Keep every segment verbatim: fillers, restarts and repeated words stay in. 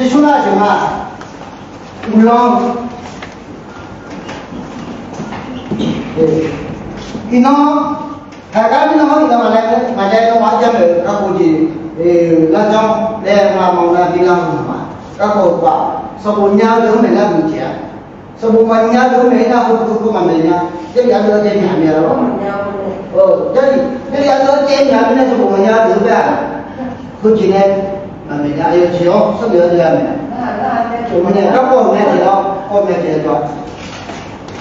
Yeqsur nar-aq jeq ma, uqlanr. Iqnan, haeqgar mirnan-anr iqnan maqnae, maqnae nawmaf-anr jamaeq-euq garkawv jeq, larjanr laer nar mawr nar bi nar-eu ma. Garkawv-eu paq, sanqbof nya-eu deuq-anr maeq nar muiq jeq-a. Sanqbof maqnya deuq-anr maeq-ir nar, heubu heubu maqmaeq nya. Jarlif ardeuv-anr jaev myaq mae-a lawr. Jarlif, jarlif ardeuv-anr jaev myaq mirnae sanqbof maqnya deuq-anr bae-aq, heujeq nae maqmaeq nya. Aqyawf jeq-anr sarnoeq-awr deuv-a mae. Teumirnae garkawv-euq mae jeq lawr, kawv mae jeq-a jawr-a.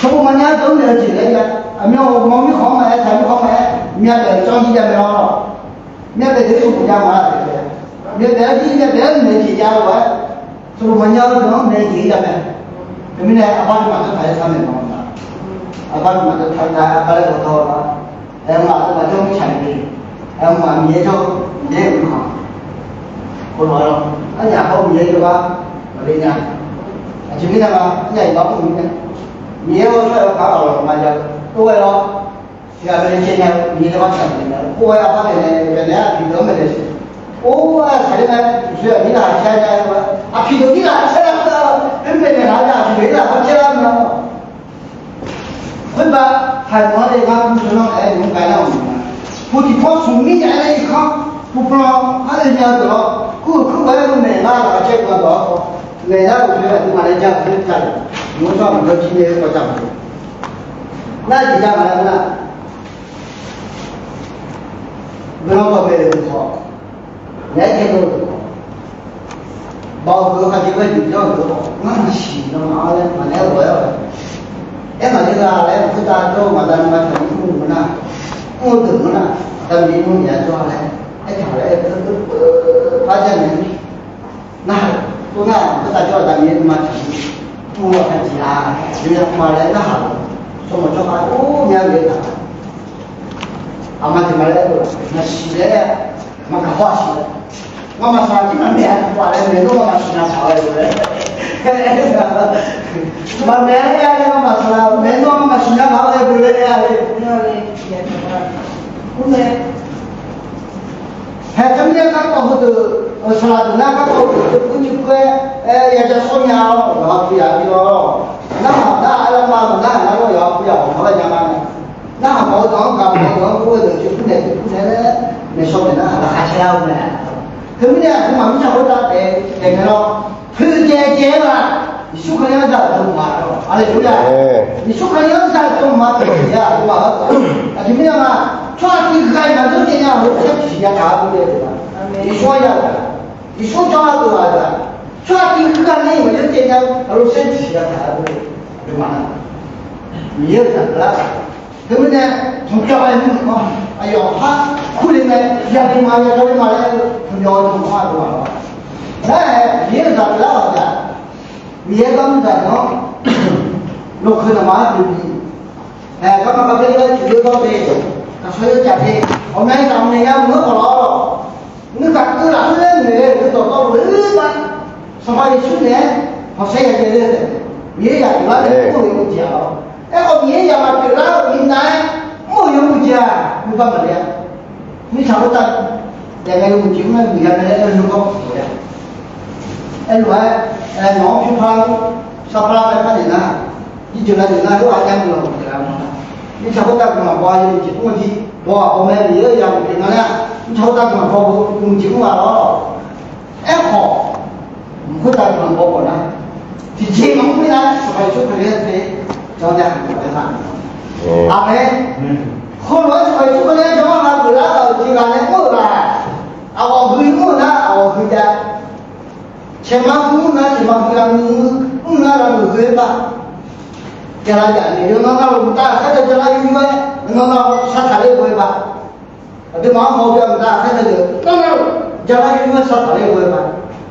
Sanqbof maqnya deuq-anr maeq-eu jeq laer ya. Aqmyan-euq mawr mirkhanq-anr maqaer, taq mirkhanq-anr maqaer, myavbaef-euq janr jir jav mae lawr. Myavbaef deuq sanqbof jav ma-a. Myavbaef-aer jir myavbaef-aer maeq jeq jav lof-aer, sanqbof maqnya-eu deuq-anr maeq jeq-ir jav mae. Teumirnae aqbar nuima teu taq-aer sar maeq ma. Aqbar nuima teu taq-aer aqbar laer dawqtawvlaf-a. Aer maf teu maqjawr mirtsaq-iq le. Aer maf Miqyaer jawr, Miqyaer-euq nuikhanq. Khoerlof-aer lawr, aryaq hawr Miqyaer jawrgar maqle nya. Aqjeq mirnae ma, aryaq iqbax mr-eu mirnae, Miqyaer-awr tsawrhaq yawkaq-anr ghaq lawq ma jav-eu tov ghae lawr. Tiqghaq byae caev nya-eu Miqyaer jawrgar tiqghaq byae nya-eu khoer-aer aqbar byae nae byae nae-aer aqpiq deuq-anr maeqnaeq siq. Or, aer taqler mae, uqshoe aqnyir laf caer nya-eu, aqpiq deuq nyir laf caer lar-eu, oermaeq naeq laf-eu nya aqpiq deuq nyir laf caer lar-eu ma. Khoerbav, haiq mawq-anr le gar mr teu lanr-aer nymr gaq nar-awq ma. Pu tiqpawr smq mir nya-aer nae irkanr, pu plan-anr le nya-eu deuq lawr, kur-euq kur ghae-aer maeqlar-eu aqcaer gaq dawq-awr, maeqlar-euq khoer aqduimaf nae ja-eu khoer ja-eu, nymr tsawrhaq maqjawr jir nae-eu kawv ja-eu. Nar tiqjav maqaer nar, guiqlanq dawqmaeq-euq dawq, naeq-aer jaev-eu dawq, baoq-eu khav jeq ghae jeq jawr-euq dawq, ngar maqsiq nan ma-awr laer maqnaeq-aer ghawq-aer-awq. Aer maqler gha laer maqkhoertav jawr-eu maqda nuima taqmir mr-eu nar, mr-eu deuq mr nar, aqda Miqyaer mr-eu ya jawr-a laer aertaq-a laer aer-eu, par ja naeq-aer narhaq-euq khoernar, maqkhoertav jawr-eu aqda Miqyaer nuima taqmir mr-eu aqda jeq-a, aqjeq mirnae mr-a laer narhaq-euq, tsawrmawq tsawrkhav or myavghae taq-a. Aqma tiq ma laer aer-eu, maqsiq laer, maqgaq hawr-aq siq laer, ngamaf saqlaq jir maqmaeq-a tiqpaf laer maeq-anr ngamaf siqnya taq-eu laer. Maqmaeq-a laer ngamaf saqlaq maeq-anr ngamaf siqnya taq-eu laer. Haeq teumirnae garkawv heudeuq, saqlaq deuq nar garkawv heudeuq teu puirni puir-aer, aer ya ja sawr nya-awr, yawqha puiv yaf-a bi lawr. Narhaq nar-aq aerlar ma, narhaq nar-aq yawqha puiv yaf-awq ma laer nya ma. Narhaq mawf-eu dawq-anr gaq mawf-eu dawq-anr kur-eu deuq tiq kur naeq tiq kur naeq laer, maeqshaw maeq narhaq laqkhaq caer lar-eu mae. Teumirnae aqduimaf mirtsaq khoertav taef-aer ngae lawr, poeqjaev jaev-eu-aq, Yeqsur Kali-anr za-euq deuq ma lawr. Haleluya. Yeqsur Kali-anr za-euq deuq ma teu-a aqduimaf-anr. Aqjeq mirnae ma, tsawrhaq tiq ghaq-iq maqjawr jaev nya-euq heulof-aer tiqsiq ya taq-a deuq-a. Yeqsur-anr ya-euq, Yeqsur jawr-a deuq-aq, tsawrhaq tiq ghaq nae maqjawr jaev nya-eu heulof-aer tiqsiq ya taq-a deuq-a. Miqyaer-euq zaq deuq-a. Teumirnae, tanqpyawr-aer nymr-anr aqyawf par kurle mae, yadui ma yadawr le ma laer-eu tanqpyawr-aer nymr-anr aqduimaf-a. Nar-aer Miqyaer-euq zaq pyeuflar-euq ghaq-aq, Miqyaer gar mr zaq deuq-anr lawqkeuq naqma-anr pyeuf bi. Aer, garma kaqbir laer tiqlof dawr de, aqsawr yawr caf de, ghawqmya-aer taqmr naeq nya mq-anr khawf lawr. Nuigaq keuv lafkhoer laer noeq-eu dawqtawvluf-eu bar, Sanqpaq Yeqsur naeq-aer khanqsaer ya jaev ler-eu taef, Miqyaer yaq pyeuflar nae mr-euq yawmuiq jeq-aq lawr. Aerkhawf Miqyaer yaq maqpyeuf lar-euq mirnav-aer mr-euq yawmuiq jeq-aq, nuibar maqle-a. Mirtsaq khoertav daef ngae yawmuiq jeq mr-aer muiq ya mae laer aer-eu nymr gawr puq-a. Aerlof-aer, nawq-anr pyur par-awr, sar par lar mae par naeq nar, jirjeuq nar deuq nar lor-aq, aqyar guiqlanq pyeuf-a ma. Mirtsaq khoertav guiqlanq baw-a yawmuiq jeq mr-eu jir, baw-aq baw mae, Miqyaer yaq maqpyeuf nar nar, mirtsaq khoertav guiqlanq baw-eu yawmuiq jeq mr-a lawr. Aerkhawf, mq khoertav guiqlanq baw khawf nar, tiqjeq maqngeur nar, Sanqpaq Yeqsur Kali-anr te janr nya-eu ma. Aqmeq. Khoerlof-aer Sanqpaq Yeqsur Kali-anr janr-a geuflar ghaq-euq jeq ghaq nae mr-euq ghaq, aqghawq gui mr-eu nar aqghawq gui jav. Caeqma gui mr nar caeqma gui, lavmuiq mr nar lavmuiq gui-aer bar. Javlar jaf-ni yawqnan navluf mqtav ghaqkhaer deuq javlar yur-aer, yawqnan navluf sar taqler ghoe bar. Aqduimaf-anr haw-eu yawqnan ghaqkhaer deuq navluf javlar yur-aer sar taqler ghoe bar.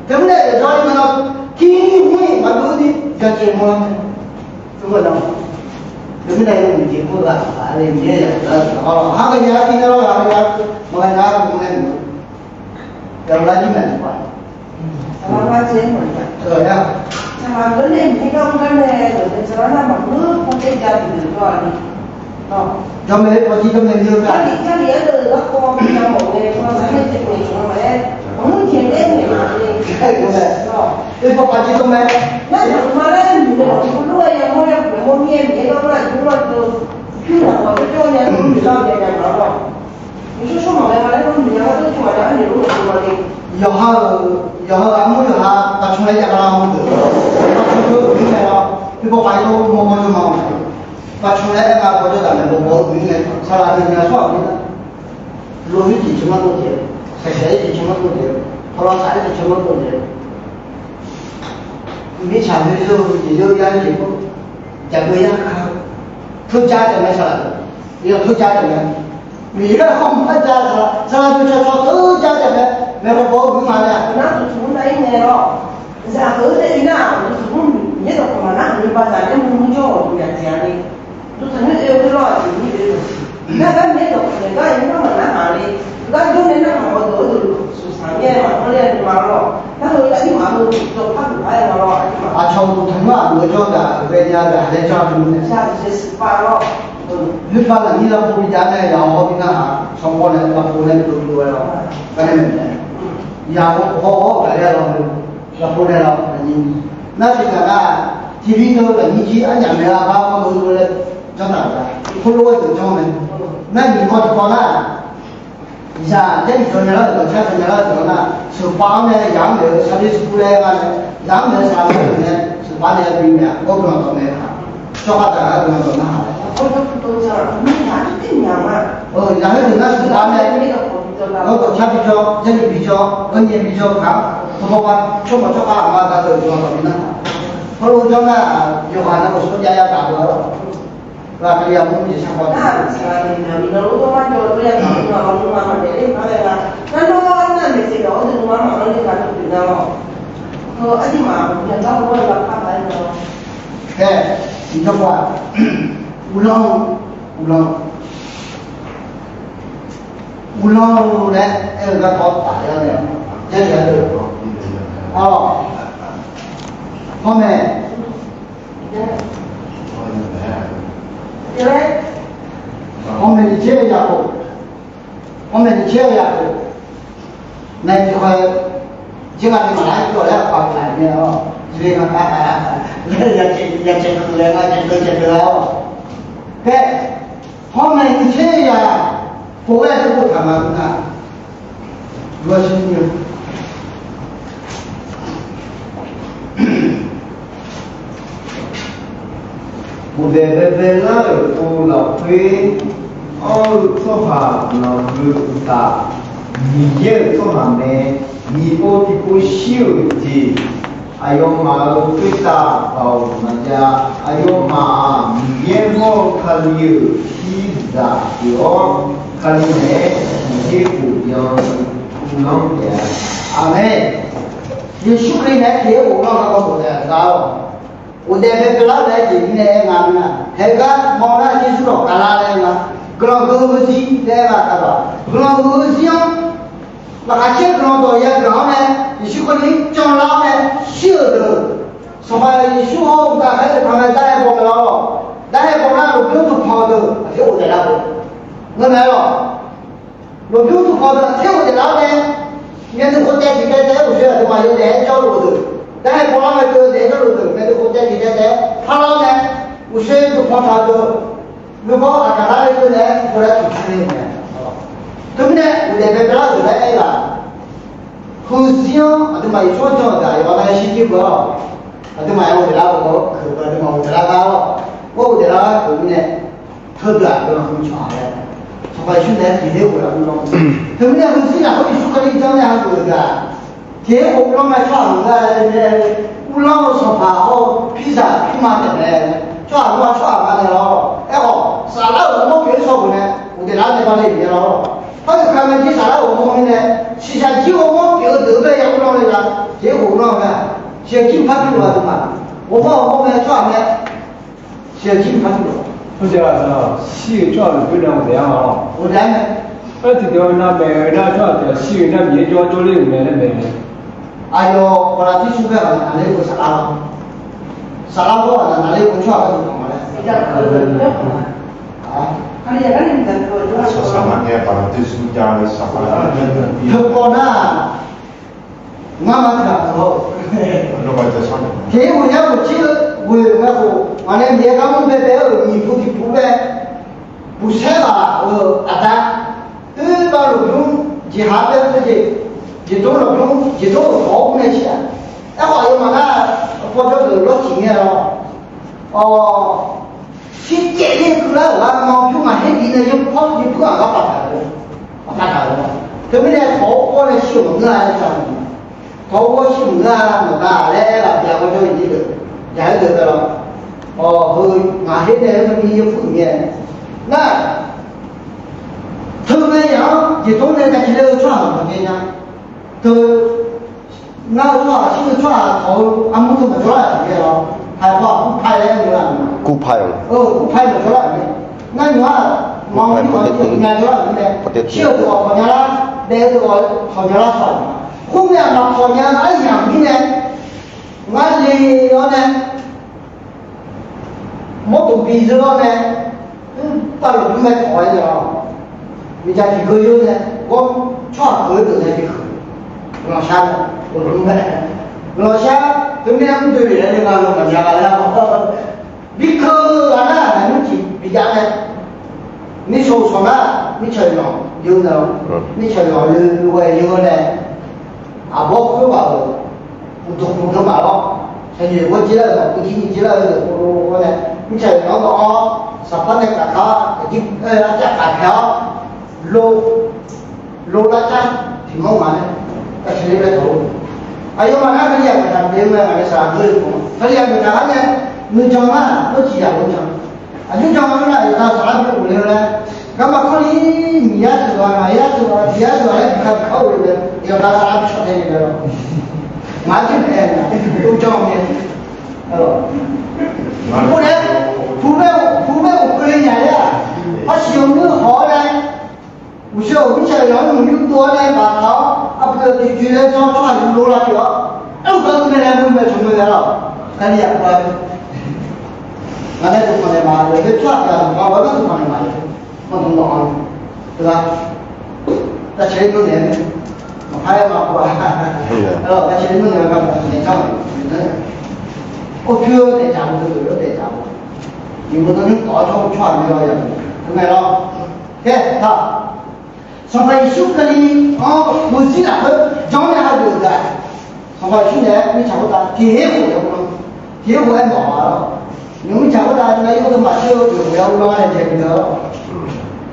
Teumirnae yawqjawr-aer nar, tirmir maqdur ni yawcaev mawr-aer mae. Teumirnae yawmuiq jeq mr-eu ghaq taqpaq-aer le Miqyaer yaq-euq ghaq-awr, haghae nya-aer bi nar-awr, haghae nya-aer maqghae nya-aer mr-aer mq-eu yawqlar jir maeq tiqpaq. Aqma jawrmaeq-aer pawjir jawrmaeq ni-eu gar, Jarlif-aer deuq garkawv mawf-eu nae, mawf-aer, maqngeur jeq laer naeq-a. Oe, pawpav jir dawr mae. Ngar yaqma laer noeq-eu lafkhoer lof-aer yamawr yamawr mir-aer Miqyaer gar lar jir lar deuq pyur laf-awr jawrjawr nya-eu noeq lar-eu ya ya lar-awr. Yawshawr shawr maqghae nga laer noeq nya-awr dawrcoeni maqya-aer naeq lof-aer maqghae nga le. Yawqha-euq, yawqha-euq armur yawqha pavcawq laer jav lar-awr deuq-awr, pavcawq jawr-eu uiq nae-awr, oe, pawpav jir dawr mawrmawr jawr ma-awq. Pavcawq laer aer nga, pawjawr daq nae bawbaw-eu uiq nae saqlaq deuq nya tsawrhaq-euq nar, lov-ir jeq caw mar dov jeq, saeqsaeq-ir jeq caw mar dov jeq, pawlaw saq-ir jeq caw mar dov jeq, mirtsaq mirlor jeq yawr yar-ir jeq-anr, jaqgeu yar ka, teuja taef mae saqlaq deuq, yawq teuja taef mae. Miqyaer-euq kharmr-anr ja saqlaq, saqlaq deuq cawqcawq teuja taef mae. Maeqhu paw-eu guiqma nae-aq, nar duqtuq-anr nar-ir nae lawr. Zaq-eu daef-ir nar-aq, duqtuq-anr Miqyaer dawqkawq maqnar-euq ni baqzaq nae mrmr jawr-awq duq yaf jeq-a ni. Duqtaq nyoer oe-eu khoer lawr-aq, tiq nyoer oe-eu maqsiq. Nar gar Miqyaer dawqkawq naeq gar yawmuiq-anr maqnar ngaq le. Gar jawr nae nar maqhaw dawq-eu deuq suqsaq-aer maqanr ler-a ni ma lawr. Nar heu aqdirmaf-eu dawqpar duq par-aer ma lawr, aqdirmaf. Aqcawq duqtaq nymr-aq, meuq-eu jawr gaq-euq ghaenya gaq laer janr-eu mr nae. Aqdirmaf-eu siqpav lawr. Nuirpar lafnyir larpov bi jav nae yawq-awr bi nar-aq, sanqpawv nae lafov nae dovdov-aer lawr. Gar nae maeqnaeq, yawq-awr hawr-awr gaq laer lawr, lafov nae lawr aqnyir. Nar tiqghaq nar, tiqbi teu lafnyir jir arnyaf maeq-a bar mawr-eu laer janr taq-euq-a. Khoerlof-aer deuq janr mae. Nar nyiq kawv tiqkawv nar, zaq jarlif dzaw nya lar-euq dawqcar dzaw nya lar-euq deuq-anr nar, sheuqpav-anr nae yaq-anr maeq-eu sarler sarkur laer nga nae, zaq-anr maeq-eu sarler-euq nae sheuqpav nae bi maeq-a, ghawr guiqlanq dawq mae-a. Tsawrkhav taq-a guiqlanq dawq nar-aq, zaq khoerdeuq nar sheuqpav nae, ghawr dawqcar bi jawr, jarlif bi jawr, ghanrnyae bi jawr gaq-anr, sanqpawv ma tsawrmawq tsawrkhav aqma gaq deuq guiqlanq dawq bi nar-aq, heulof jawr nar-aq, yawqghaq na ghawqshawr jav ya taq-eu lawr. Ghaq Kali-aq mawr jeq shar kawv nar-aq, saqlaq deuq nar-aq, miqnan lof dawr mar jawr-eu dawr ya taq-euq nar-aq, nawmaf maeqler paq-aer ghae-a. Nar nawr nar-aq, maeqtser gaq-awr deuq nawmaf maqanr le gaq dawr deuq nar lawr. Heu aqdirmaf-aq, maqya gar-eu gawr-eu lavpar paq-aer ghae-awr. Khaer, iqnan paq-aq, uvlanr, uvlanr, uvlanr-eu laer aer-eu garkawv tafler-awr nae, jarlif-a deuq, arlawq, hawr mae. Hawr mae, nyiq tser-eu yaqkhof, hawr mae nyiq tser-eu yaqkhof, nae tiqkhaw-eu, jirghaq ni maqlar-ir jawr-awq laer aqkawq-aq aqnaeq-awr, jirghaq ni maqlar-ir, yaqcaev keuv laer nga, caev keuv caev keuv laer-awr. Khaer, hawr mae nyiq tser-eu yaqkhof-aer teu boftaq ma-eu nar, Ghofdaef baebae lar-euq pov lafkhoer anr-eu tsawrhaq guiqlanq huiq-eu uqtaf, Miqyaer-euq tsawrhaq mae. Nyiq pov tiqpov shir-euq jeq, aqyawfmaf-euq khoertav baoq maqjav. Aqyawfmaf-aq, Miqyaer mawr-eu Kali-euq pirzaq pyeuf-awr, Kali naeq-aer tiqjeq-aer ghofbyan-eu uvlanr taef-a. Aqmeq. Yeqsur Kali naeq-aer tiqjeq-aer ghoflanr-eu garkawv bof taef-a gar-awq. Ghofdaef baebae lar-eu laer jeq mirnae aer nga nar, haegar mawr nar Yeqsur dawq khavlar laer nga. Guiqlanq huiq-eu zir laer aer nga taqbaq. Guiqlanq huiq-eu zir-anr, laqkhaq caer guiqlanq dawq yaguiq-anr nae, Yeqsur Kali-anr janlar-awr nae shir-euq deuq, Sanqpaq Yeqsur hawr-eu uqtaf khaer deuq paq mae. Darhae baw mae lawr. Darhae baw nar lmqbymr duqpanq-eu deuq aqjeq ghofdaef lar-eu ngeur mae lawr. Lmqbymr duqpanq deuq aqjeq ghofdaef lar-awr nae, myavnuiv khov taev tiq taev taev-aer uqshoe aqduimaf yawdaef-aer jawrluf-eu deuq, darhae baw lar mae deuq daef-aer jawrluf-eu deuq, myavnuiv khov taev tiq taev taev-aer parlar-awr nae, uqshoe duqpanq taq-eu deuq, nuibawr aqgaf lar-eu deuq naeq-aer hawlaer taqtser-eu mae. Teumirnae ghofdaef baebae lar-eu deuq laer aer-eu-aq, heuzir-anr aqduimaf Yeqsur-anr jan-euq deuq aqyawf-anr nar shir jir beu-awr, aqduimaf ya ghofdaef lar-eu keuq-eu aqduimaf ghofdaef lar gar-awr, ghofdaef lar-eu keuq-eu mirnae, teudeuq-aq guiqlanq huiq-eu tsawrhaq laer, Sanqpaq Yeqsur naeq-aer tiqjeq-aer ghofdaef uvlanr. Teumirnae heuzir lafkhoer Yeqsur Kali janr nae hageuf-eu deuq-aq, tiqjeq-aer ghoflanr mae tsawrhaq meuq gar laer, uvlanr-eu Sanqpaq hawr-eu pirzaq pirma taef mae. Tsawrhaq lar-a tsawrhaq ma naeq lawr. Aerkhawf saflar-euq ghawrmawr pyeuf-eu shawr-eu nae ghofdaef lar nae ba le-euq mae lawr. Par deuq kar mae jir saflar-euq ghawrmawr mirnae, shiqshaq jir ghawrmawr pyeuf-eu deuq-eu bae ya uvlanr le la, tiqjeq-aer ghoflanr mae. Shiqshaq jir par pyeuf-eu aqduimaf, ghawrmawr ghawrmawr mae tsawrhaq mae. Shir-eu tsawrhaq lmqbymr nae ghofdaef-a ma lawr. Ghofdaef mae. Aer, tiqdeuq-eu nar maeq-eu nar tsawrhaq tiq ghaq shir-eu nar Miqyaer jawr jawrler-euq mae laer maeq-a. Aqyawf Kawqlaqtirsuv ghae-aq naqler-eu saflar-awr, saflar-awr aqnaq naqler-eu tsawrhaq ghae-eu maqngeur laer. Heukawv nar, ngar ma tiq ghaq taq lawr-eu. Ngaq nae Miqyaer gar mr baebae-eu nyiq pu tiq pu bae, buqsaer ghaq-euq aqda, teubav lmqbymr jeqhaq bae-eu jeq, jeqdmr lmqbymr jeqdmr-euq tawq-awr mr nae shir-aq. Aerkhawf aqyawfmaf nar, paw jawr deuq lawrciq ngae-awr, awq, shircaev ler keuvlar-euq gar ma pyur ngaq her bif nae yawpawr yawpyur ghaq gar paf taq-euq, paf taq-euq. Teumirnae tawq-awr kawr nae shir-euq maqngeur-a laer taq-euq. Tawq-awr kawr shir maqngeur-a nawq nar laer aer-aq, byav gawr jawr-iq jir deuq, yaq-aer deuq bae law. Awq, heu ngaq her nae-eu maqbi yawpyur-euq ngae. Nar, teu ngae yaq-anr jeqdmr nae dav ciq ler-eu tsawrhaq maqngeur nya. Teu ngar-eu tsawrhaq shir-eu tsawrhaq tawq-eu armur teu maqjawr lar-euq mae lawr. Haiq paw-aq กู้ภัย laer aer-eu la. กู้ภัย maqjawr lar-euq mae. Ngar nymq-aq, ma-eu maqjawr lar-euq mae. Shir-euq deuq-awq tawq nya lar, daef-eu deuq-awq tawq nya lar shawq-aq. Khoerngae-aq maqtawq nya-eu aryamq mirnae, ngar le-awr nae mawrdof bi zeur-awr nae, mr, tavlof mr mae tawq-aer nae-awq, miqdzaq tiqgeu yeur nae gawr, tsawrhaq keuq-eu deuq nae bi huiq. Guiqlanq shar-awr, guiqlanq shar, teumirnae mr doe-euq laer nae nga lo maqnya gha laer-awq. Bi keuv-eu ghaq nar-aq, nymr tiq bi jav nae, mirshawq shawq nar, mirtsaq yawq yeur nae-awq, mirtsaq yawq loe loe-aer yeur nae, aqbawr khoerghaq-euq uqduq kmq deuq maf lawr. Shaqnyoeq gawr jir lar-euq, uqjir ni jir lar-eu deuq-awr nae, mirtsaq yawq-anr dawv-awr, saqpar nae kaqkaq-awr, aqjir, arjav kaq tae-awr, lo, lo lar car tiq mawr ngaq nae, aqcawq ler bae tawq-eu. Aqyawfmaf nar Kalizaq maqtaq pyeuf-eu mae, ngaq nae saqlaq geur-eu khawf, Kalizaq maqtaq-aer nae, nuijan nar, lawrciq yaq nuijan. Aqjox jan-eu nar, yawqghaq saqlar bi khof le-eu laer, garma kawrli, Miqyaer sheuqghaq, Miqyaer sheuqghaq, Miqyaer sheuqghaq laer tiqkar tiqkar-awr le-eu mae, yawqghaq saqlar bi shawr tae le-eu mae lawr. Ngaq-anr jir maeq-aer nar, tovjan-eu mae. Khof nae, pu maer, pu maer-euq keuvle nya laer-aq, arsiq yawmuir hawq-awr nae, uqshoe-euq mirtsaq yawq-anr nymq yurdov-awr nae baqtaq-awr, arpoeq tiqjoe laer janr tsawrhaq yur lov lar pyeuf-awr, aerkhawf gar uvnaeq laer mr mae tmq mae lawr. Kalizaq pov-a. Ngaq nae dawqkawq naeq maqle-eu tsawrhaq pyeuf-a, dawqkawq-anr dawqkawq naeq maqle-eu, maqdmq dawq-anr teughaq, tavcae-aer mr naeq-aer mae, maqpar-aer maqpov-a. Tavcae-aer mr naeq-aer gar maqnaeq jar-a. Or, pyur-eu daefdzaq-eu deuq-anr daefdzaq-eu, iqnan nymr tawf-awr tsawrhaq tsawrhaq nae-awr ya, tmq mae lawr. Khaer taq, Sanqpaq Yeqsur Kali-anr meuq zir lafkhoer jan nae hageuf-euq gaq, Sanqpaq Yeqsur naeq-aer mirtsaq khoertav tiq her khof-aer uvlanr, tiq her khof-aer mawf-a lawr. Nymq mirtsaq khoertav nar, yawkawr maqshir-eu oeq khof-aer uvlanr nae jaeq-eu lawr.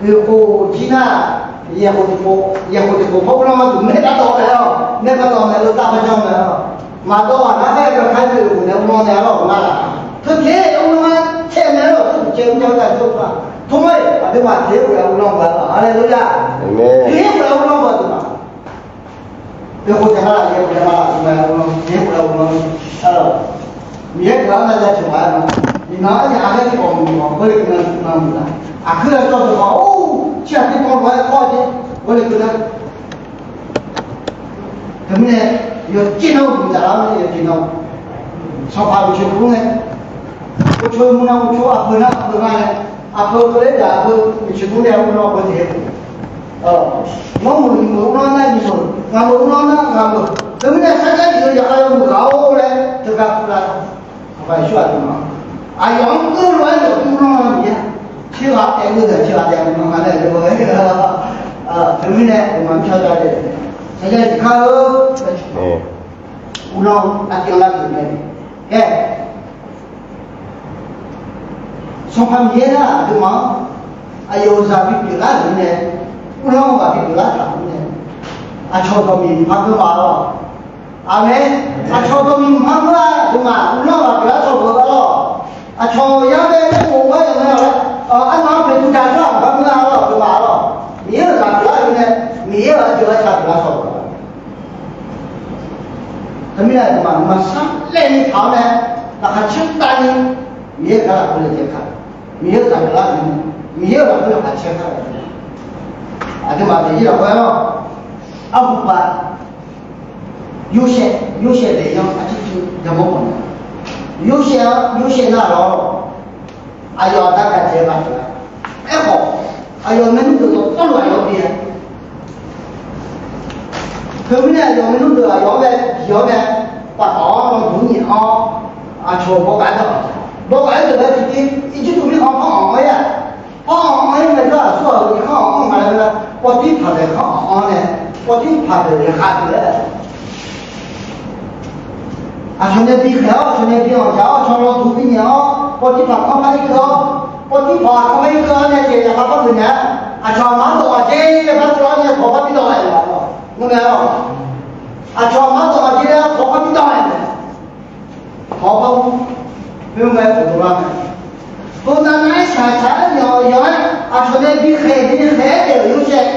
Oeq khof jir nar, yaeq khof tiq khof, yaeq khof tiq khof paw uvlanr-eu duq maer gar dawv mae-awr, maer gar dawv mae-eu tav par janr mae-awr, maqdawv-aq nar, maer gar kar-eu oeq khof nae uvlanr nae-a lawr-euq ngar-aq. Teuteq uvlanr-aer caev mae-awr, teuteq caev mr nya-eu tav jawr-eu nar, tmr-aer aqduimaf tiq her khof-aer uvlanr-eu gaq-a, haleluya. Tiq her khof-aer uvlanr-eu gaq-a. Oeq khof taef ma laf, yaeq khof taef ma laf, uvlanr-eu, tiq her khof-aer uvlanr-eu. Miqyaer guiqlanq-anr nar ya tiq ghaq-aer ma, iqnan-anr ya-aer tiq ghaq mq-awq, gawrle keuv nar muiq-a. Aqkuir-aer tsawrjeuq khawf, or, tiq ghaq tiq pawv lof-aer kawr-eu jeq, gawrle keuv nar. Teumirnae, yawqjeq nar-eu guiqdzaq lar-awr nae yawqjeq nar-eu, sanqpaq miqcoeq kur nae, uvcoer mur nar uvcoer, aqpeu nar aqpeu ngar nae, aqpeu keuvle-aer gaq aqpeu miqcoeq kur nae uvlanr aqpeu jeq-aer, nawr meuq nyiq meuq uvlanr nar nyiq meuq, ngaq meuq uvlanr nar ngaq meuq, teumirnae sarjax tiq-eu yawqha yawmuiq ghaq-or laer teugar kurlar-awq. Sanqpaq Yeqsur aqduimaf, aqyawf-anr geur lof-aer yawf uvlanr-a Miqyaer, teughaq taef ngeur deuq teughaq taef uvlanr-a nae yawf-aer, teumirnae aqduimaf mirtsaq jav-eu sarjax tiq kar-eu uvlanr-eu aqjeq lar deuq mae. Khaer, Sanqpaq Miqyaer nar aqduimaf-anr aqyawf-euq zaq bipyeuf lar-euq mirnae, uvlanr-eu ghaq bipyeuf lar taq-euq mirnae, aqcawq dawqmiq mqpar geur ma-awq. Aqmeq. Aqcawq dawqmiq mqpar geur-a, aqduimaf uvlanr-eu ghaq pyeuflar cawq-eu arlawq. Aqcawq yar bae-aer bof-aer yawf nae-awq laer, arnan-anr paeqduq daq-eu aqduimaf arlawq, aqduimaf arlawq. Miqyaer-euq zaq pyeuflar-euq mirnae, Miqyaer-euq aqjox-aer shaq pyeuflar cawq-eu Teumirnae aqduimaf nuima sarlaevni taq-awr nae, laqkhaq caer tavni, Miqyaer-euq gar lafkhoer laejae kar, Miqyaer-euq zaqkhav lar-euq, Miqyaer-euq lafkhoer laqkhaq caer kar-euq. Aqduimaf daefzir lafkhoer-anr, arhupav, Yorsaev, Yorsaev daefzir-anr arcir cuiv yamawr mawf-eu. Yorsaev-anr, Yorsaev nar-awq, aqyawf aqda gaqdzaeq-eu baqdanae, aerkhawf, aqyawf maernmr deuq dawqtawvluf aqyawf-anr bi-a. Teumirnae aqyawf maernmr deuq aqyawf-anr bae bi-awr nae, pafkawq-anr landuq-anr nyaef-awr, aqcawq-euq bawgaf-aer dawq-a. Bawgaq-aer deuq laer tiqtiv Irjirtuv mirkhanq-anr anr-aer-a, anr-anr-aer ngae nar aqsurghaq-euq irkanr anr-anr nga laer nar, pawtirpaq deuq kanr anr-anr nae, pawtirpaq deuq yaqkhav deuq-aer aqcawq nae bikhaeq-awr, aqcawq nae bi anqjaq-awr, aqcawq lawduq binyaeq-awr, pawtirpaq kanr par-ir keuv-awr, pawtirpaq kanr par-ir keuv-awr nae jeq yaqkhav par deuq naeq-aer, aqcawq aqma dawq ghaq dzer-aer par dawv-awr nae tawq par bi dawv-aer-a, ngeur mae-awq. Aqcawq aqma dawq ghaq dzer-aer tawq par bi dawv-aer-a. Tawq par ur, khoerngae khofdov lar mae. Khoernav nar-aer shaqshaq-aer yawq-aer, aqcawq nae bikhaeq bikhaeq-aer daef-euq Yorsaev,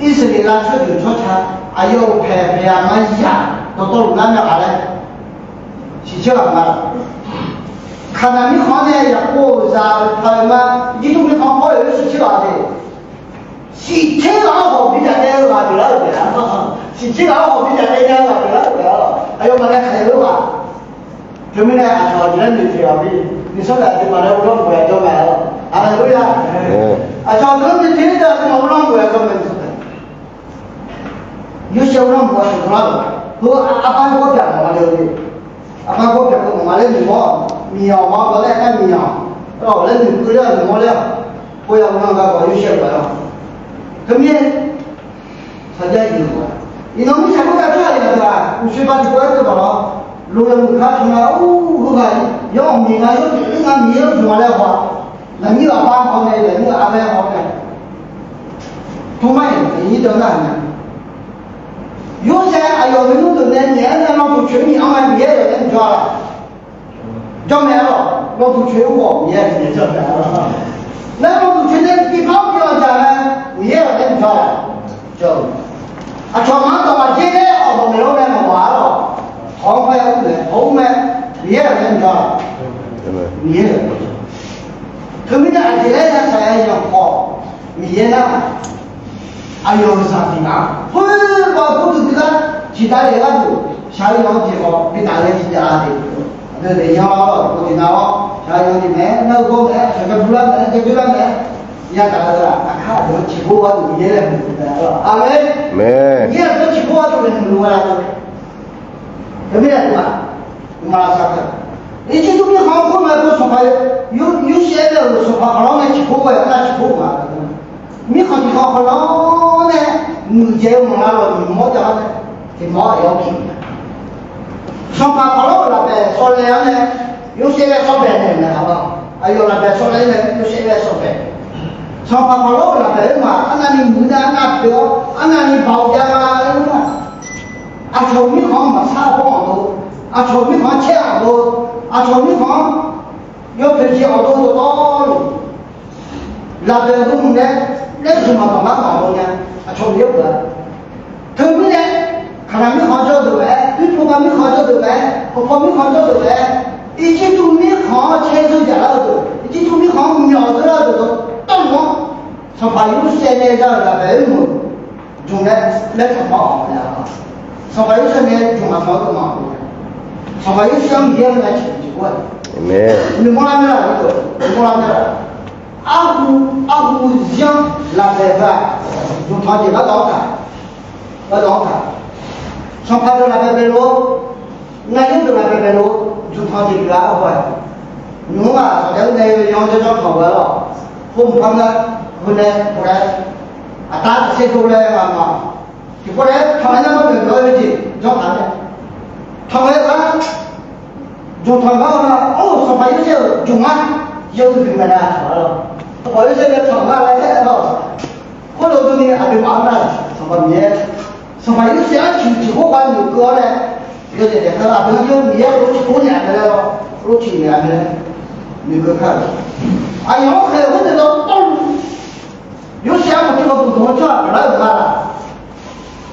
Irsaqleqlav tsawrjeuq tsawrca aqyawf-euq paeq paeq-aq ma yaq dawqtawvluf nar myav ghaq laer siqcoer ghaq ma. Kaqnaq mirkhanq-anr nae Yaqkov-euq zaq-euq paq-euq ma, Irjirtuv mirkhanq pawr-euq siqcoer ghaq de. Siqcoer ghaq-anr ghawq bi daef daef-eu ghaq pyeuflar-euq taef-a. Siqcoer ghaq-anr ghawq bi daef daef nya-eu ghaq pyeuflar-euq taef-a. Aqyawfmaf nae khaeq-eu ghaq. Teumirnae aqcawq aqjeq laer noeqtsoeq-aq bi, nuisar nae aqduimaf nae uvlanr bof-aer jawr mae-awq. Haleluya. Aqcawq aqdui-anr noeqtsoeq-aer aqduimaf uvlanr bof-aer jawr mae nuisar nae. Yorsaev uvlanr bof-aer sheuqkeuv lar-euq, heu arbar gawr byaq mawf ma le-eu, arbar gawr byaq keuv mawf ma laer noeqmawr-awq. Miqyanq ma-awr laer aer miqyanq-awq laer noeqkeuv ler-awq, noeqmawr ler-awq. Khoer ya uvlanr gar baw Yorsaev-euq ghaq-awq. Teumirnae saqjav iqnan mirtsaq khoertav tsawrhaq yawqghaq uqshoe ba tiqpov-aer keuv baq lawr. Loq yawmuiq kar tmq nar ur heughaq yawr miq nga yawr tiq ir nga Miqyaer-anr jmq-a laer haw-a. Lafnyir ghaq bar haw nae, lafnyir ghaq arlaer haw nae, tmr mar-iq aqnyir deuq nar-aq nya. Yorsaev aqyawf nuinmr deuq nae naeq-aer nae lawduq coeq-eu nyiq-anr mae Miqyaer yawf nae mr jawr-a. Jawr mae-awq. Lawduq coeq-eu ghawq Miqyaer nae jawr mae-awq. Nae lawduq coeq nae tiqpar-anr bi anqdzaq mae, Miqyaer yawf nae mr jawr-a. Jawr-eu aqcawq maq-anr dawq maq dzer laer awq dawq maeq lawr nae maqmawf-a-awq. Hawq-anr paer-aer ur mae, hawq-ur mae, Miqyaer yawf nae mr jawr-a. Miqyaer yawf nae mr jawr. Teumirnae aqjeq laer yashaq-aer yanqkhawf Miqyaer nar aqyawf-euq zaq tiq ghaq khoerbav gordui dui gar tiqdav lef gharduq shaq-eu yanq-eu jeq khawf bi taf ghae tiqdav-a de. Aqdui daefyan-awr tiqkawv tiqnav-awr shaq-eu yanq jeq mae-aer, nar-eu gawr mae-aer, shaqjav buvlar mae-aer, jav buvlar mae-aer, yadaq-eu aqkar aqdui-anr ciqbur gharduq Miqyaer laeqhmq luf mae-a. Aqmeq. Miqyaer aqdui-anr ciqbur gharduq laeqhmq luf-a. Teumirnae aqduimaf, aqduimaf lavsav taq. Irjirtuv mirkhanq-anr kur mae-eu sanqpaq Yorsaev nae-euq sanqpaq khaqlanr nae ciqbur ghae-eu nar ciqbur-eu ma. Mirkhanq tiqkhanq khaqlanr nae muiqdzaeq-eu maqnga lawq nyiq mawr jav-awr nae tiq mawr-aer yawr ki-eu mae. Sanqpaq khaqlanr-euq lafbaeq sawlaev-awr nae Yorsaev laer sawrbaeq naeq-euq mae-a. Aqyawf lafbaeq sawlaev nae Yorsaev laer sawrbaeq. Sanqpaq khaqlanr-euq lafbaeq-aer maq arnavni muiq nar arnav pyeuf-awr arnavni baoq jav-a laer nar, aqcawq-euq mirkhanq-anr maqsar bawr-aq dov, aqcawq-euq mirkhanq-anr caer-aq dov, aqcawq-euq mirkhanq-anr yawpoeq jeq-awq dov dawqtawvluf lafbaeq-eu hmq nae laer guiqlanq baq ngar maqhaw nya. Aqcawq Miqyaer-euq-a. Teumirnae Kaqnaq mirkhanq jawr deuq mae-aer, Irpuv ga mirkhanq jawr deuq mae-aer, Hawqpaw mirkhanq jawr deuq mae-aer, Irjirtuv mirkhanq-anr caer dzeur jaqlar-eu deuq, Irjirtuv mirkhanq-anr myawq dzeur lar-eu deuq dawqtawvluf-anr, sanqpaq Yorsaev nae za-euq lafbaeq-aer meuq jmq nae laer sanqpaq-anr anq-eu nya. Sanqpaq Yorsaev nae jmq maq sanq-eu deuq maq anq-eu nya. Sanqpaq Yorsaev-anr Miqyaer-anr nae ciqhuiq ciqbur-a. Noeqmawr lar mae-aq, noeqmawr lar mae-aq. Arhu, arhu zir-anr lafbaeq heu-aq, jmqtanq jeq gardawv-anr taq, gardawv-anr taq. Sanqpaq deuq lafbaeq bae lor, ngar yawr deuq lafbaeq bae lor, jmqtanq jeq pyeuf-a arhu-aq. Nymq-mr-aq, sanqpaq-anr nae yawyanr jawrjawr tanq ghae-awr, khoermq par ngar, heu nae, heu nae, aqda taqsaer dov laer maq maq. Tiqpov nae-aer tanq-aer nar mawr maeq dawq-aer jeq janr taq-a nae, tanq-aer nar, jmqtanq gar-eu nar, or, sanqpaq Yorsaev-euq jmq ngar, yawhuiq maeqnaeq-a taq-a lawr. Sanqpaq Yorsaev nae tanq ngar laer aer-awr, khoerlof durni aqduimaf-anr nar, Sanqpaq Miqyaer, Sanqpaq Yorsaev-anr ciqhuiq ciqbur ghaq noeqkeuv-awr nae, yawdaef daef kar-eu aqdui-anr Miqyaer-euq ciqbur naeq-a mae laer-awr, lof ciq naeq-a mae laer noeqkeuv kar-eu. Aqyawf-anr khaeq-eu khoer naeq dawqtawvluf, Yorsaev-anr maqtser maqduq dmq-eu tsawrhaq pyeuflar-euq ma laq?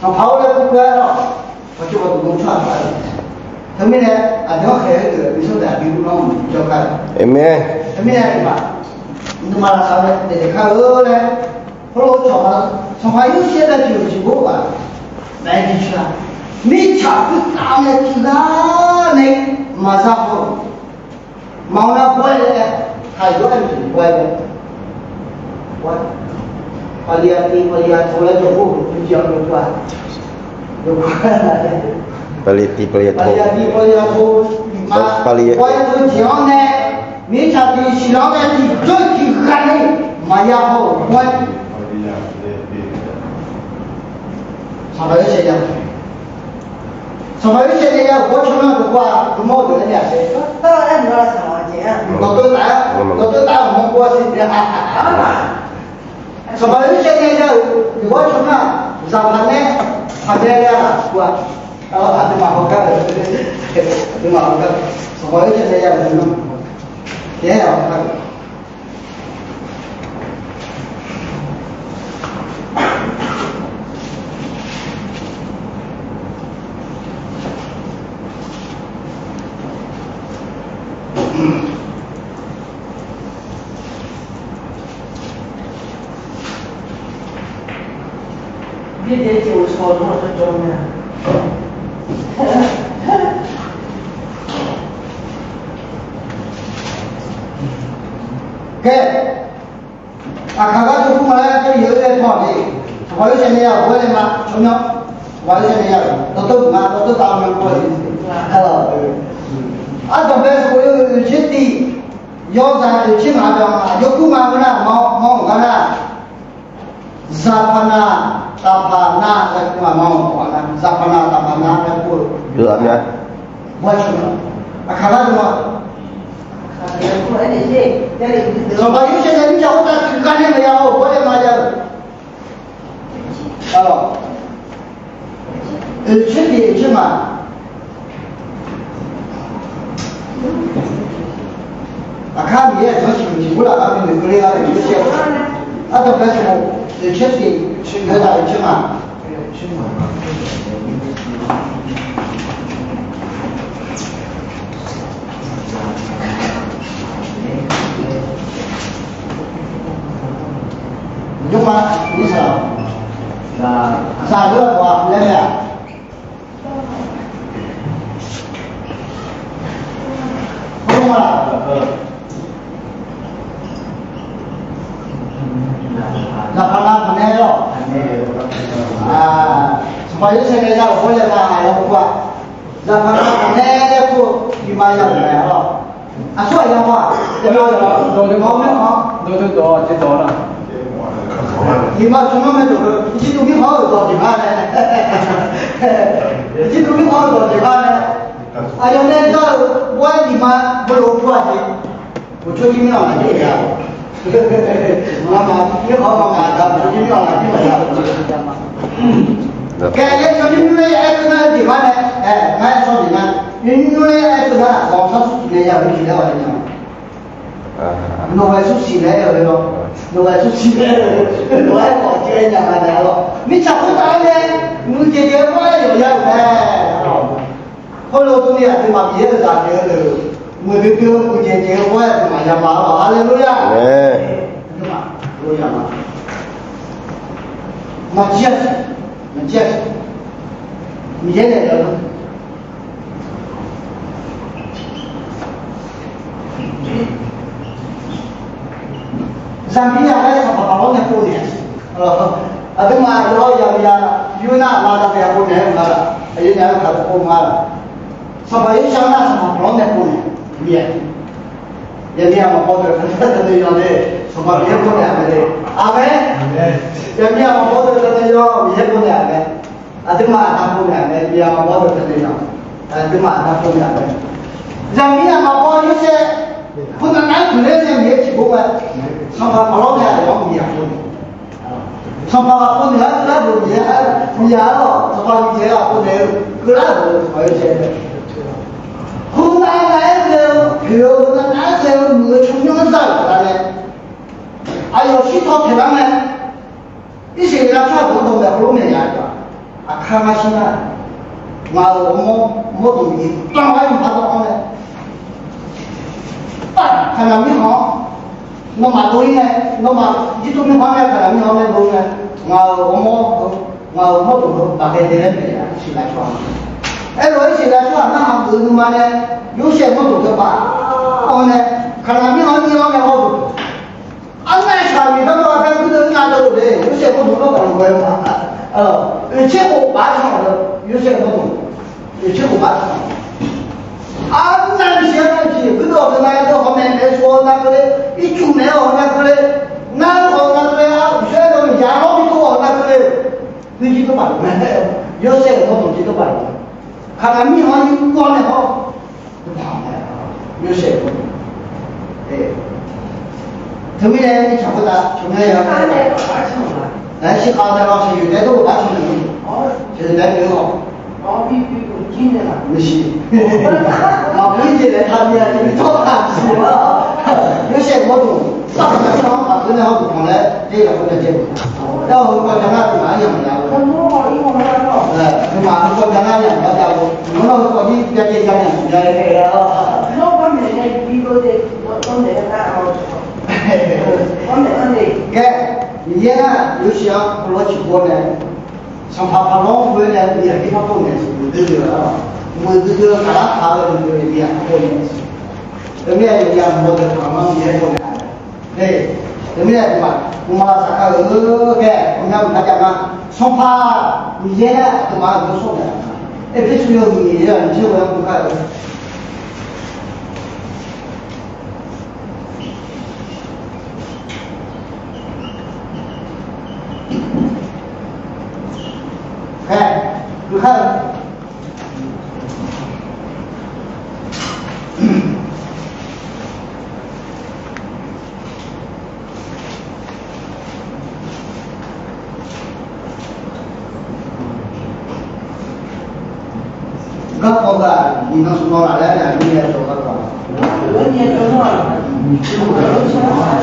Sanqpaq-or laer kur-aer-awr, maqtser maqduq dmq-eu tsawrhaq pyeuflar-euq mae. Teumirnae aqdui-anr khaeq-eu deuq-aq, miqsar deuq aqdui uvlanr-eu jawr kar-eu. Aqmeq. Teumirnae aqduimaf, nuima lavsav-eu nae daef daef kar-eu laer, heulof-aer cawq ma, Sanqpaq Yorsaev nae tiq-euq tiqbur ghaq naeq-aer bi coer-a. Mirtsaq khoertav nae tiqghaq nae maqza haw-euq maqngeur nar bawr-aer laer, taqyawf-aer tiq bawr-aer laer, bawr-aer, paqliq-a tiv paqliq-a tov laer jawrgar-euq tiqjeq-anr jawrgar-a. Paqliq tiv paqliq-a tov, paqliq-a tiv paqliq-a tov, Aqbur-aer teujeq-anr nae, mirtsaq tiqsiq-anr nae tiqjawr tiqghaq ni maqya haw-euq khoer, Sanqpaq Yorsaev ya, Sanqpaq Yorsaev nae ya-euq gawr caw nar-eu gawr-aq, dm-awr-eu deuq-aer nae aqshaer, dawqtawv taf-aer, dawqtawv taf-aer aqmawr gawr-a siq-a. Sanqpaq Yorsaev nae ya-euq gawr caw nar, zaqpaq nae paqnae laer-aq, aqduimaf hawgar-eu, aqduimaf hawgar, Sanqpaq Yorsaev nae ya-euq deuq-anr, yaer-awq. Aqkaq gar teukur ma laer, Jarlif-eu laer paw-aq ni, Sanqpaq Yorsaev nae ya-euq gawr-aer nae ma tsawrmyanr, Sanqpaq Yorsaev nae ya-euq dawqtawv ma, dawqtawv taf-eu ma paw-aq ni, ardanqbae sanqbof yawhuiq oeqtser tiq, yawzaq oeqtser ngaq-anr byan-a, yawkur ma-eu nar, mawr-euq gar nar, zaqpaq nav taqpaq nav laer kur-aq ma-awq nar, zaqpaq nav taqpaq nav laer kur-eu, aqkaq gar teuq ma. Sanqpaq Yorsaev nae mirtsaq khoertav tiqghaq nae maqya haw-euq gawr-aer maqya-eu, oeqtser tiq oeqtser ngaq, aqkar Miqyaer-euq zanrsiq tiq mur lafkhoer binoeq keuvle ghaq nae Yorsaev, ardanqbae sanqbof oeqtser tiq, yawzaq oeqtser ngaq. Nymrma, nymrma, zaqdeuq-aq laer mae-aq, zaqpaq nav paqnae lawr. Sanqpaq Yorsaev nae ya-euq gawr-aer ma-aq, yawkur-aq, zaqpaq nav paqnae laer kur-eu iqmalavmaf-aq lawr. Aqsur aqyawf-aq, iqmalavmaf-anr, iqmalavmaf-anr mae dawq-eu, irjirtuv mirkhanq-anr-euq dawq tiq ghaq nae, irjirtuv mirkhanq-anr-euq dawq tiq ghaq nae, aqyawf nae jar-eu gawr-aer iqmalavmaf-anr kur-aq jeq. Uqcawr jir mirkhanq-anr aqjeq-a, ngamaf mirkhanq-anr ngamaf aqda uqcawr jir mirkhanq-anr aqjeq-a. Khaeq-aer uqcawr jir mirkhanq-anr aer keuv nar-eu jeq gar nae, aer, ngar-aer shawr jeq nar, nymr nymr-aer aer keuv nar, ghawqshawr smr siq nae ya-euq jeq laer ghaq nae nya-a. Nawq-aer smr siq nae aer-eu lawr. Nawq-aer smr siq nae aer-eu, nawq-aer khawf jeq-aer nya nga nae-a lawr. Mirtsaq khoertav-aer nae muiqdzaeq dzaeq-eu gawr-aer yawqya-euq mae. Khoerlof durni aqduimaf Miqyaer-euq zaq pyeuf-eu deuq, muiqdui dui-eu muiqdzaeq dzaeq-eu gawr-aer aqduimaf yama-a lawr. Haleluya! Aqduimaf yama, maqjir-a siq, maqjir-a siq, Miqyaer nae ya-eu zaqmiq yaq-aer sanqpaq paq lawr nae pov naeq-a siq. Aqduimaf yawqha yaq yaq yur nar aqma da taef-a pov naeq-aer maqnga laf, aqyawf naeq-aer kaq pov ma laf. Sanqpaq Yeqsur nar sanqpaq paq lawr nae pov naeq-a. Yaqmiq yaq maqbaw deuq taqnoeq yawq le, sanqpaq Miqyaer pov naeq-a mae le. Aqmeq. Yaqmiq yaq maqbaw deuq taqnoeq yawq Miqyaer pov naeq-a mae. Aqduimaf aqda pov naeq-a mae, yaqmiq yaq maqbaw deuq taqnoeq yawq, aqduimaf aqda pov naeq-a mae. Zaqmiq yaq maqbaw Yorsaev, khoernav nar-aer guiqler nae Miqyaer tiqpov mae. Sanqpaq paq lawr nae aqyawf-anr Miqyaer pov naeq Sanqpaq pov naeq-aer keuvlar-eu Miqyaer, Miqyaer-aq, sanqpaq Miqyaer-aq pov naeq-eu keuvlar-euq Sanqpaq Yorsaev mae. Khoernav nar-aer ghae-eu, poeq-eu, khoernav nar-aer ghae-eu muiq-eu tsawrmyanr za-euq taf nae, aqyawf shirtaw taeqlar mae. Irsaqleqlav tsawrhaq dawqtawvluf-aq heulof naeq ya-eu-aq, aqkar ngar shir nar, ngaq-euq ghawrmawr mawrdo-iq banq-aer mqpar dawv-awr nae, kaqnaq mirkhanq-anr nawmaf dov-ir nae, nawmaf jirtuv mirkhanq-anr nae kaqnaq mirkhanq-anr nae dov nae, ngaq-euq ghawrmawr, ngaq-euq mawrdo-eu baqdae dae laer maeq-a. Irsaqleqlav tsawrhaq, aerlof-aer Irsaqleqlav tsawrhaq narhaq geuf-eu nuima nae, Yorsaev mawrdo deuq baf-awr nae, kaqnaq mirkhanq-anr nir-awr nae hawr-eu Arnav-aer shaqmiq darmar-a gar guirdeuv-ir nga deuv-eu le, Yorsaev mawrdo-anr gawqlanq ghae-eu ma. Oeqtser khof baf-aer can-awq deuq, Yorsaev mawrdo, oeqtser khof baf-aer can-awq. Arnavni siq-anr nar-eu jeq guirdeuv-awq teu nav-aer deuv hawmaeq naeq-eu shuf-awq nav keuvle, ircuf naeq-awq nav keuvle, ngar-eu hawq nav keuvle, aq uqshoer dawq yaq lawr bi dov-awq nav keuvle, nuirjir dawrbaq luf mae. Yorsaev-euq mawrdo jir dawrbaq luf mae. Kaqnaq mirkhanq-anr yurgawr naeq-awr, Yorsaev-euq mawrdo. Teumirnae mirtsaq khoertav cawq mir-a. Naeq-aer shirkhav-eu tae-awr shaqyoeq taef-aer dawr-eu gar cawq naeq-eu, shaqyoeq taef-aer pyeuf-awq. Maqsiq. Maqbur-ir jeq laer taqbi-a, taqbi tawr taq siq-a. Yorsaev-euq mawrdo, sar-euq nar-anr maqkeuv nae hawr-eu tanq laer, yaer lafkhoer nae jae-eu. Yar-eu heukawv ja nar-aq, aqyawf maqya-eu. Nuima heukawv ja nar-aq, aqyawf maqya-eu. Nawr nar heukawv jir byacaevni ja nar-aq, maqya-eu. Khaer, Miqyaer nar-aq, yawshuif-anr heulof-aer ciqbur nae, sanqpaq paqlawr-anr ghoe nae, miqyaq jir par pov naeq-eu siq, muiqdui dui-eu, muiqdui dui-eu kaqlar kaq-eu dui-eu miqyaq par pov naeq-eu siq. Teumirnae yawqghaq mawr deuq paq-anr Miqyaer pov naeq-a. Teumirnae aqduimaf nuima lavsav kar-euq ghae, ghawqmya maqjav nga. Sanqpaq Miqyaer nar-aq, aqduimaf-anr yawshawr naeq-a. Erpersu yawhuiq nyiq yawnyir tser ghoe-anr guvkar-eu. Khaer, guvkar-eu. Garkawv ghaq iqnan smq nan laf laer aqyuif nyae dawq garkawv.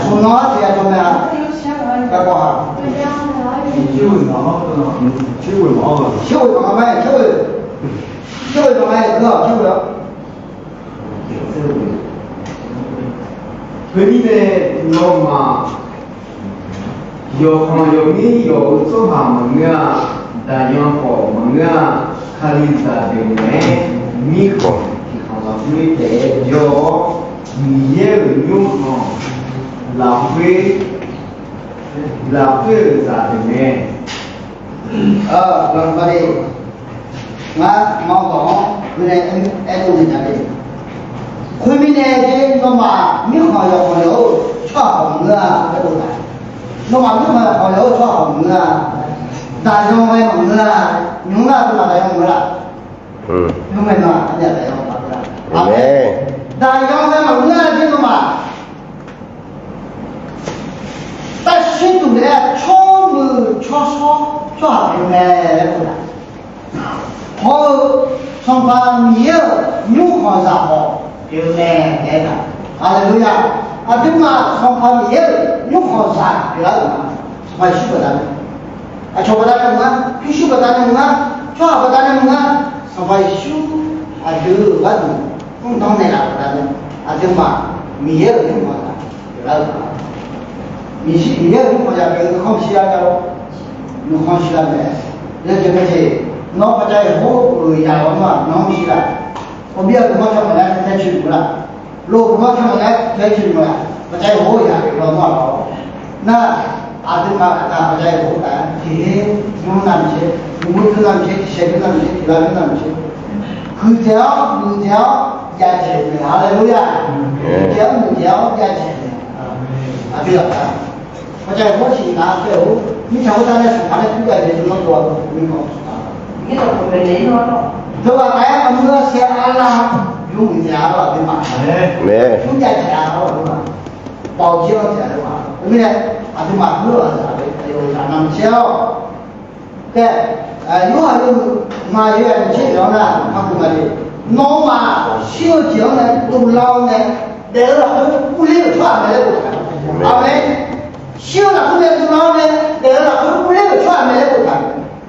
Smq nan-anr tiqghaq dawq mae-a. Garkawv ghaq. Tserghoeq maqanr, tserghoeq maqanr-a. Tserghoeq maqanr-a, tserghoeq maqanr-a. Khoermirnae, nawmaf yawqkhanq yawqmir yawf-euq tsawrhaq maqngeur-a, daqyan khawf maqngeur-a, Kalizaq deuq naeq-aer mirkhanq tiqkhanq lafkhoer taef-aer jawr-awr, Miqyaer-euq nymrkhanq lafkhoer, lafkhoer-euq zaqdeuq mae. Ngar ma-eu dawq-anr khoernae aerdov naeq nya le. Khoermirnae, nawmaf mirkhanq yawqkhanq yawf-eu tsawrhaq maqngeur-a laer boftaq. Nawmaf mirkhanq yawqkhanq yawf-eu tsawrhaq maqngeur-a. Daqyan ghae maqngeur-a. Nymr nar aqduimaf daqyan maqngeur-a. Nymr mae nar aqduimaf daqyan maqngeur-a. Daqyan ghae maqngeur-a jeq nawmaf tavshir duq naeq-aer tsawrmuiq tsawrshawr tsawrhaq pyeuf mae laer boftaq. Hawr-eu Sanqpaq Miqyaer-euq nymrkhanq zaq khawf pyeuf mae laer aertaq. Haleluya! Aqduimaf Sanqpaq Miqyaer-euq nymrkhanq zaq pyeuflar-euq ma. Sanqpaq Yeqsur baqdanae, aqcawq baqdanae maqngeur-a, pyurshuir baqdanae maqngeur-a, tsawrhaq baqdanae maqngeur-a, Sanqpaq Yeqsur aqdui-euq gharduq mrdan naeqlaf baqdanae, aqduimaf Miqyaer-euq nymrkhanq zaq pyeuflar-euq ma. Miqyaer-euq nymrkhanq zaq pyeuf-eu nuikhanr maqshir lar nya lor. Nuikhanr shir lar mae. Yawjeq mae jeq, nawr paqjav-iq hawr-eu yaq-awr nar-aq, nawr maqshir lar. Ghawqmya guiqlanq-anr ca maqlaer tae coeq maqlaq. Lof guiqlanq-anr ca maqlaer tae coeq maqlaq. Paqjav-iq hawr-eu yaq pyeuf lawnmr-aq lawr. Nar, aqduimaf aqda paqjav-iq hawr-eu taf-aer tiq her nymr navmaqtser, nymr nymr navmaqtser, tiq saeq nymr navmaqtser, tiq lar nymr navmaqtser, huiqdzaeq-awr muiqdzaeq-awr yadzaeq-eu mae. Haleluya! Huiqdzaeq-awr muiqdzaeq-awr yadzaeq-eu mae. Aqdui aqda paqjav-iq hawr-eu tiq nar-aq, mirtsaq khoertav nae sanqpaq nae pyur jav-eu jeq deuq-anr dov-a, dov-a, dov-a, aqyawf aqmuiq-a saev arlav yur muiqdzaeq-a lawr aqduimaf. Yur yadzaeq-a lawr aqduimaf. Baoq jir-anr dzaeq-a lawr ma. Teumirnae aqduimaf heulof-aer aqyawf-euq zaq navmaqtser-awq. Khaer, Yorhaq yawhuiq ngaq yawzaq nyiq tser oeq-anr nar, maqkeuv nga le. Nawmaf shir-eu jeq-anr nae dovlar-awr nae daef-eu lafkhoer urler-euq tsawrhaq mae laer boftaq. Aqmeq. Shir-eu lafkhoer nae dovlar-awr nae daef-eu lafkhoer urler-euq tsawrhaq mae laer boftaq.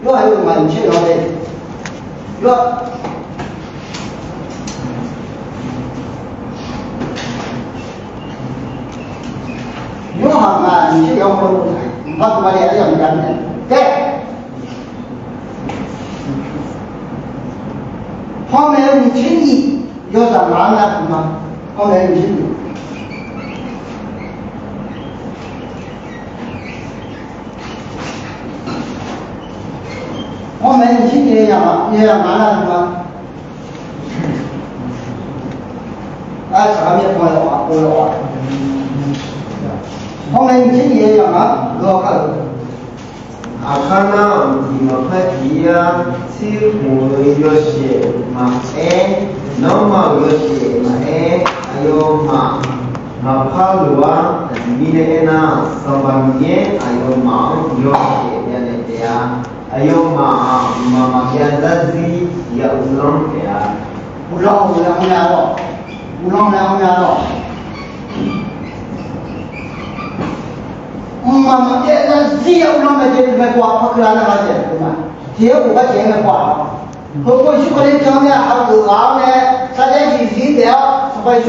Yorhaq yawhuiq ngaq nyiq tser oeq-anr nae, Yorhaq Yorhaq ngaq nyiq tser oeq-anr boftaq. Mqpar tov ma le, aryamq gar nae, khaer, panmaeq-eu nyiq tser nyiq, yawzaq ngaq-anr navluf ma. Panmaeq-eu nyiq tser nyiq. Panmaeq-eu nyiq tser nyiq, yawzaq ngaq-anr navluf ma. Arsaq-eu myavpov-aer lawq, aqpov lawq-a. Hawr ngae nyiq tser nyiq-aer yawqha-anr geur-awr kar-eu. Aqkar nar, mqtiq maqpar tiq-ir-ar, tsirkhof-eu yawshaef maqaer, nanrma-euq yawshaef maqaer, aqyawfmaf maqpar loq-ar. Aqjeq mirnae aernar, Sanqpaq Miqyaer aqyawfmaf-anr yawshaef byav naeq taef-a. Aqyawfmaf-aq, mqmaq maqbyav zarzir ya uvlanr taef-a. Uvlanr-eu laer mr-a lawq. Uvlanr laer mr-a lawq. Mqmaq maqbyav zarzir ya uvlanr mae jeq maeqpov-aq, par keuvlar nar-a jeq ma. Tiq-aer khof gar jeq-aer maeqpov-aq, heupov Yeqsur Kali-anr jan-awr nae aqkaq-euq ghaq-awr nae sarjax zifzir taef-awr, Sanqpaq Yeqsur